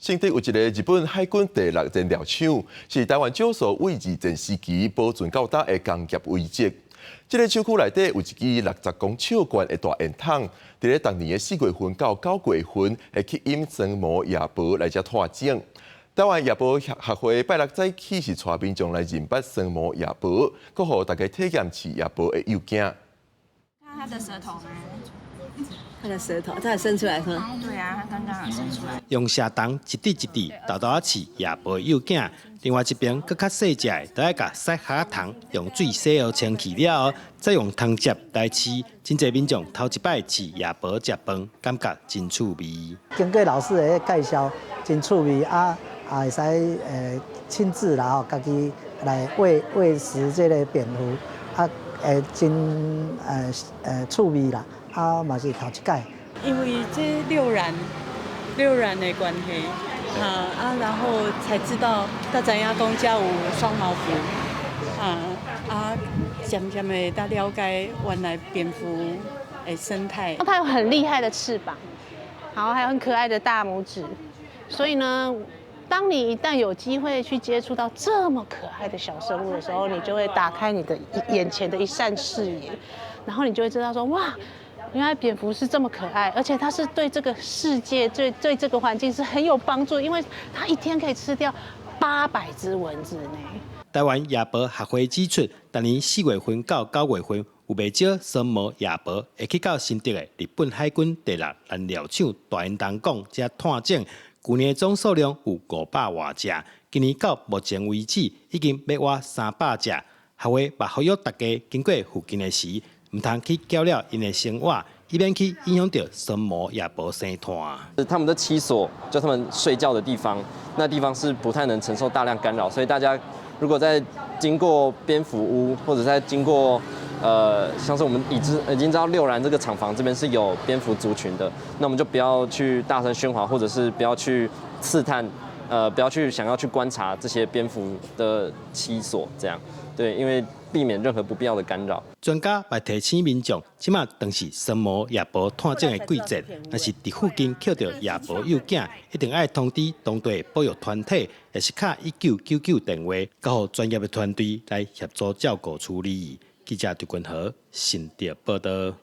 新竹有一個日本海軍第六燃料廠，是台灣少數對二戰時期保存到今的工業遺跡。這个廠區內底有一支60公尺懸的大煙筒，佇咧逐年的4月份到9月份，會吸引雙毛夜貘來遮拓種。台灣夜貘學會拜六早起是帶民眾來認捌雙毛夜貘，閣予大家體驗飼夜貘的幼囝。看它的舌頭嗎？它的舌頭，它有伸出來嗎？對啊，它剛剛好伸出來。用蛇筒一滴一滴沓沓仔飼夜貘的幼囝，另外一邊閣較細隻的，就愛共塞殼蟲，用水洗予清氣了後，再用筒接來飼。真濟民眾頭一擺飼夜貘食飯，感覺真趣味。經過老師的介紹，真趣味啊！也會使親自啦吼，家己來餵食這个蝙蝠啊，會真趣味啦，啊嘛是頭一擺。因為這六冉的關係，啊，然後才知道，才知影講遮有雙毛蝠，啊，漸漸的才了解原來蝙蝠的生態。它有很厲害的翅膀，好，還有很可愛的大拇指，所以呢，當你一旦有機會去接觸到這麼可愛的小生物的時候，你就會打開你的眼前的一扇視野，然後你就會知道說，哇，原來蝙蝠是這麼可愛，而且它是對這個世界、對這個環境是很有幫助，因為它一天可以吃掉800隻蚊子呢。台灣夜貘學會指出，逐年4月份到9月份，有袂少雙毛夜貘會去到新竹的日本海軍第六燃料廠大煙囱管遮湠種。舊年總數量有500外隻，今年到目前為止已經欲倚300隻。學會嘛呼籲大家經過附近的時，毋通去攪擾𪜶的生活，以免去影響著雙毛夜貘生湠。他們的棲所就他們睡覺的地方，那地方是不太能承受大量干擾，所以大家如果在經過蝙蝠屋，或者在經過像是我們已經知道六冉這個廠房這邊是有蝙蝠族群的，那我們就不要去大聲喧譁，或者是不要去刺探，不要去想要去觀察這些蝙蝠的棲所，這樣，對，因為避免任何不必要的干擾。專家嘛提醒民眾，這馬當是雙毛夜貘湠種的季節，若是佇附近抾著夜貘幼囝，一定愛通知當地保育團體，抑是敲1999電話，交予專業的團隊來協助照顧處理。記者陳君和新竹報導。